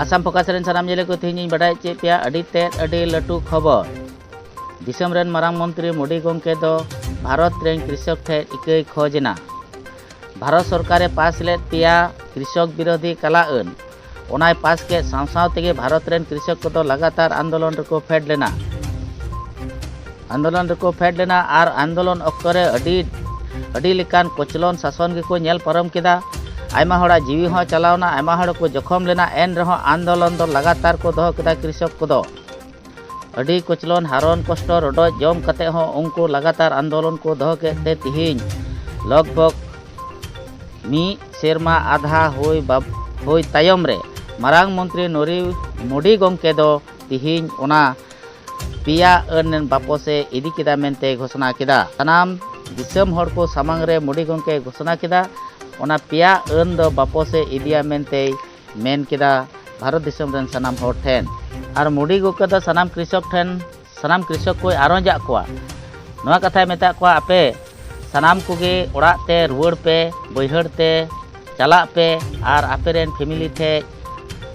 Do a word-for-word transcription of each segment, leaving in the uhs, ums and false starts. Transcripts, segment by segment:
Assam focus ᱨᱮᱱ ᱥᱟᱱᱟᱢ ᱧᱮᱞᱮᱫ ᱠᱚ, ᱛᱮᱦᱮᱧ ᱤᱧ ᱵᱟᱰᱟᱭ ᱦᱚᱪᱚᱭᱮᱫ ᱯᱮᱭᱟ ᱟᱹᱰᱤ ᱛᱮᱫ ᱟᱹᱰᱤ ᱞᱟᱹᱴᱩ ᱠᱷᱚᱵᱚᱨ᱾ ᱫᱤᱥᱚᱢ ᱨᱮᱱ ᱢᱟᱨᱟᱝ ᱢᱚᱱᱛᱨᱤ ᱢᱳᱫᱤ ᱜᱚᱢᱠᱮ ᱫᱚ ᱵᱷᱟᱨᱚᱛ ᱨᱮᱱ ᱠᱨᱤᱥᱚᱠ ᱴᱷᱮᱱ ᱤᱠᱟᱹᱭ ᱠᱷᱚᱡᱽ ᱮᱱᱟ᱾ ᱵᱷᱟᱨᱚᱛ ᱥᱚᱨᱠᱟᱨᱮ ᱯᱟᱥ ᱞᱮᱫ ᱯᱮᱭᱟ ᱠᱨᱤᱥᱚᱠ ᱵᱤᱨᱳᱫᱷᱤ ᱠᱟᱞᱟ ᱟᱹᱱ, ᱚᱱᱟᱭ ᱯᱟᱥ ᱠᱮᱫ ᱥᱟᱶ ᱥᱟᱶ ᱛᱮᱜᱮ ᱵᱷᱟᱨᱚᱛ ᱨᱮᱱ ᱠᱨᱤᱥᱚᱠ ᱠᱚᱫᱚ ᱞᱟᱜᱟᱛᱟᱨ ᱟᱱᱫᱳᱞᱚᱱ ᱨᱮᱠᱚ ᱯᱷᱮᱰ ᱞᱮᱱᱟ᱾ ᱟᱱᱫᱳᱞᱚᱱ ᱨᱮᱠᱚ ᱯᱷᱮᱰ ᱞᱮᱱᱟ ᱟᱨ ᱟᱱᱫᱳᱞᱚᱱ ᱚᱠᱛᱚ ᱨᱮ ᱟᱹᱰᱤ, ᱟᱹᱰᱤ ᱞᱮᱠᱟᱱ ᱠᱚᱪᱞᱚᱱ ᱥᱟᱥᱚᱱ ᱜᱮᱠᱚ ᱧᱮᱞ ᱯᱟᱨᱚᱢ ᱠᱮᱫᱟ᱾ ᱟᱭᱢᱟ ᱦᱚᱲᱟᱜ ᱡᱤᱣᱤ ᱦᱚᱸ ᱪᱟᱞᱟᱣᱱᱟ, ᱟᱭᱢᱟ ᱦᱚᱲ ᱠᱚ ᱡᱚᱠᱷᱚᱢ ᱞᱮᱱᱟ, ᱮᱱ ᱨᱮᱦᱚᱸ ᱟᱱᱫᱳᱞᱚᱱ ᱫᱚ ᱞᱟᱜᱟᱛᱟᱨ ᱠᱚ ᱫᱚᱦᱚ ᱠᱮᱫᱟ ᱠᱨᱤᱥᱚᱠ ᱠᱚᱫᱚ᱾ ᱟᱹᱰᱤ ᱠᱚᱪᱞᱚᱱ, ᱦᱟᱨᱚᱱ, ᱠᱚᱥᱴᱚ, ᱨᱚᱰᱚᱡ ᱡᱚᱢ ᱠᱟᱛᱮ ᱦᱚᱸ ᱩᱱᱠᱩ ᱞᱟᱜᱟᱛᱟᱨ ᱟᱱᱫᱳᱞᱚᱱ ᱠᱚ ᱫᱚᱦᱚ ᱠᱮᱫ ᱛᱮ ᱛᱤᱦᱤᱧ ᱞᱚᱜᱽ ᱵᱷᱚᱜᱽ ᱢᱤᱫ ᱥᱮᱨᱢᱟ ᱟᱫᱷᱟ ᱦᱩᱭ ᱵᱟᱵ-, ᱦᱩᱭ ᱛᱟᱭᱚᱢ ᱨᱮ ᱢᱟᱨᱟᱝ ᱢᱚᱱᱛᱨᱤ ᱱᱚᱨᱤ ᱢᱳᱫᱤ ᱜᱚᱢᱠᱮ ᱫᱚ ᱛᱤᱦᱤᱧ ᱚᱱᱟ ᱯᱮᱭᱟ ᱟᱹᱱ ᱵᱟᱯᱚᱥᱮ ᱤᱫᱤ ᱠᱮᱫᱟ ᱢᱮᱱᱛᱮᱭ ᱜᱷᱳᱥᱚᱱᱟ ᱠᱮᱫᱟ᱾ ᱥᱟᱱᱟᱢ ᱫᱤᱥᱚᱢ ᱦᱚᱲ ᱠᱚ ᱥᱟᱢᱟᱝ ᱨᱮ ᱢᱳᱫᱤ ᱜᱚᱢᱠᱮᱭ ᱜᱷᱳᱥᱚᱱᱟ ᱠᱮᱫᱟ, ᱚᱱᱟ ᱯᱮᱭᱟ ᱟᱹᱱ ᱫᱚ ᱵᱟᱯᱚᱥᱮ ᱤᱫᱤᱭᱟ ᱢᱮᱱᱛᱮᱭ ᱢᱮᱱ ᱠᱮᱫᱟ ᱵᱷᱟᱨᱚᱛ ᱫᱤᱥᱚᱢ ᱨᱮᱱ ᱥᱟᱱᱟᱢ ᱦᱚᱲ ᱴᱷᱮᱱ᱾ ᱟᱨ ᱢᱳᱫᱤ ᱜᱚᱢᱠᱮ ᱫᱚ ᱥᱟᱱᱟᱢ ᱠᱨᱤᱥᱚᱠ ᱴᱷᱮᱱ, ᱥᱟᱱᱟᱢ ᱠᱨᱤᱥᱚᱠ ᱠᱚᱭ ᱟᱨᱚᱸᱡᱟᱜ ᱠᱚᱣᱟ, ᱱᱚᱣᱟ ᱠᱟᱛᱷᱟᱭ ᱢᱮᱛᱟᱜ ᱠᱚᱣᱟ, ᱟᱯᱮ ᱥᱟᱱᱟᱢ ᱠᱚᱜᱮ ᱚᱲᱟᱜ ᱛᱮ ᱨᱩᱣᱟᱹᱲ ᱯᱮ, ᱵᱟᱹᱭᱦᱟᱹᱲ ᱛᱮ ᱪᱟᱞᱟᱜ ᱯᱮ ᱟᱨ ᱟᱯᱮ ᱨᱮᱱ ᱯᱷᱮᱢᱤᱞᱤ ᱴᱷᱮᱱ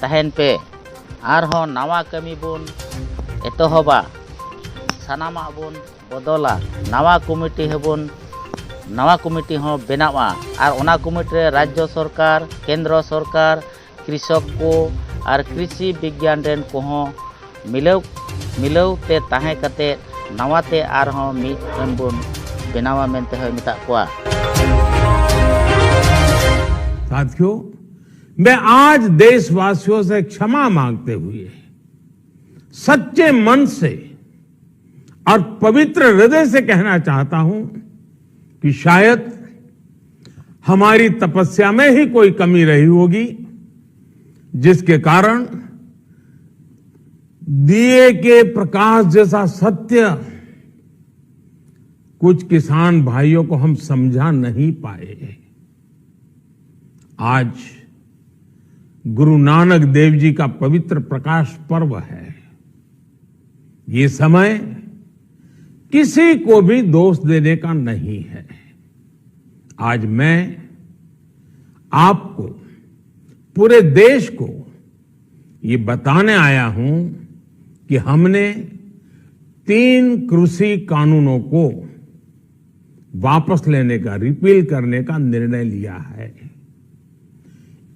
ᱛᱟᱦᱮᱱ ᱯᱮ᱾ ᱟᱨᱦᱚᱸ ᱱᱟᱣᱟ ᱠᱟᱹᱢᱤ ᱵᱚᱱ ᱮᱛᱚᱦᱚᱵᱟ, ᱥᱟᱱᱟᱢᱟᱜ ᱵᱚᱱ ᱵᱚᱫᱚᱞᱟ, ᱱᱟᱣᱟ ᱠᱚᱢᱤᱴᱤ ᱦᱚᱸᱵᱚᱱ, ᱱᱟᱣᱟ ᱠᱚᱢᱤᱴᱤ ᱦᱚᱸ ᱵᱮᱱᱟᱣᱟ ᱟᱨ ᱚᱱᱟ ᱠᱚᱢᱤᱴᱤ ᱨᱮ ᱨᱟᱡᱽᱡᱚ ᱥᱚᱨᱠᱟᱨ, ᱠᱮᱱᱫᱨᱚ ᱥᱚᱨᱠᱟᱨ, ᱠᱨᱤᱥᱚᱠ ᱠᱚ ᱟᱨ ᱠᱨᱤᱥᱤ ᱵᱤᱜᱽᱜᱟᱱ ᱨᱮᱱ ᱠᱚᱦᱚᱸ ᱢᱤᱞᱟᱹᱣ, ᱢᱤᱞᱟᱹᱣ ᱛᱮ ᱛᱟᱦᱮᱸ ᱠᱟᱛᱮ ᱱᱟᱣᱟ ᱛᱮ ᱟᱨᱦᱚᱸ ᱢᱤᱫ ᱴᱷᱮᱱ ᱵᱚᱱ ᱵᱮᱱᱟᱣᱟ ᱢᱮᱱᱛᱮ ᱦᱚᱸᱭ ᱢᱮᱛᱟᱜ ᱠᱚᱣᱟ᱾ साथियों, मैं आज देशवासियों से क्षमा मांगते हुए सच्चे मन से और पवित्र हृदय से कहना चाहता हूं कि शायद हमारी तपस्या में ही कोई कमी रही होगी, जिसके कारण दिए के प्रकाश जैसा सत्य कुछ किसान भाइयों को हम समझा नहीं पाए। आज गुरु नानक देव जी का पवित्र प्रकाश पर्व है। ये समय किसी को भी दोष देने का नहीं है। आज मैं आपको, पूरे देश को ये बताने आया हूं कि हमने तीन कृषि कानूनों को वापस लेने का, रिपील करने का निर्णय लिया है।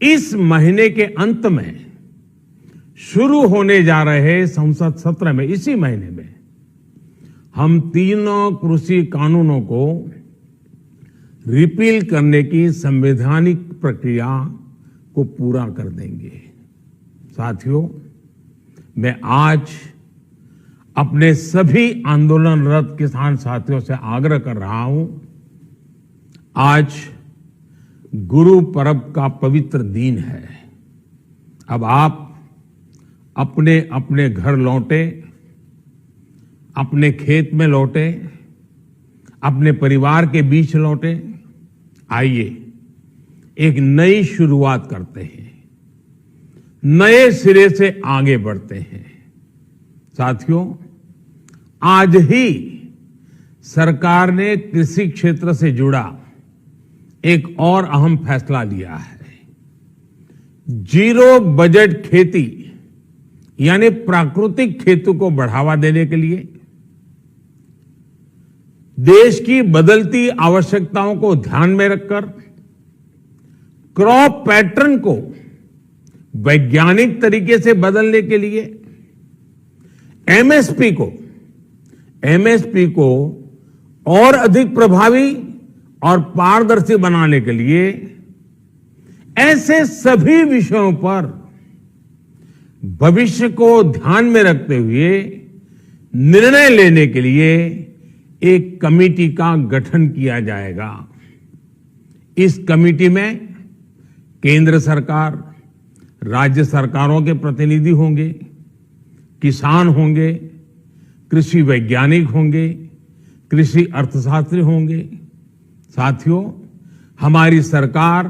इस महीने के अंत में शुरू होने जा रहे संसद सत्र में, इसी महीने में, हम तीनों कृषि कानूनों को रिपील करने की संवैधानिक प्रक्रिया को पूरा कर देंगे। साथियों, मैं आज अपने सभी आंदोलनरत किसान साथियों से आग्रह कर रहा हूं, आज गुरु पर्व का पवित्र दिन है। अब आप अपने अपने घर लौटे, अपने खेत में लौटे, अपने परिवार के बीच लौटे। आइए, एक नई शुरुआत करते हैं, नए सिरे से आगे बढ़ते हैं। साथियों, आज ही सरकार ने कृषि क्षेत्र से जुड़ा एक और अहम फैसला लिया है। जीरो बजट खेती, यानी प्राकृतिक खेती को बढ़ावा देने के लिए, देश की बदलती आवश्यकताओं को ध्यान में रखकर क्रॉप पैटर्न को वैज्ञानिक तरीके से बदलने के लिए, एमएसपी को एमएसपी को और अधिक प्रभावी और पारदर्शी बनाने के लिए ऐसे सभी विषयों पर भविष्य को ध्यान में रखते हुए निर्णय लेने के लिए एक कमेटी का गठन किया जाएगा। इस कमेटी में केंद्र सरकार, राज्य सरकारों के प्रतिनिधि होंगे, किसान होंगे, कृषि वैज्ञानिक होंगे, कृषि अर्थशास्त्री होंगे। साथियों, हमारी सरकार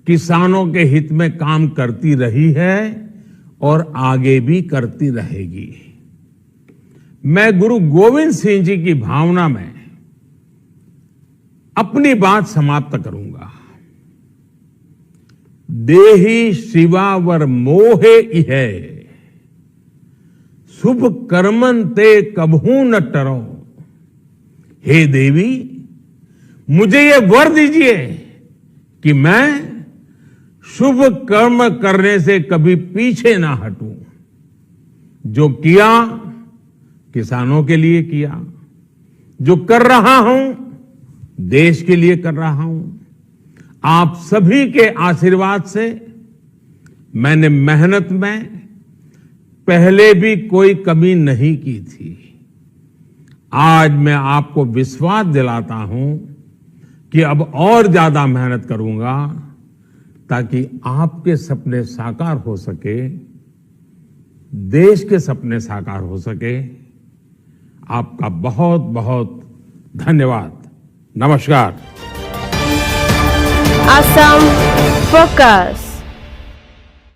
किसानों के हित में काम करती रही है और आगे भी करती रहेगी। मैं गुरु गोविंद सिंह जी की भावना में अपनी बात समाप्त करूंगा। देहि शिवावर मोहे इहे, शुभ कर्मन ते कबहू न टरो। हे देवी, मुझे ये वर दीजिए कि मैं शुभ कर्म करने से कभी पीछे ना हटूं। जो किया, किसानों के लिए किया, जो कर रहा हूं, देश के लिए कर रहा हूं। आप सभी के आशीर्वाद से मैंने मेहनत में पहले भी कोई कमी नहीं की थी। आज मैं आपको विश्वास दिलाता हूं कि अब और ज्यादा मेहनत करूंगा, ताकि आपके सपने साकार हो सके, देश के सपने साकार हो सके। आपका बहुत बहुत धन्यवाद। नमस्कार। Assam Focus.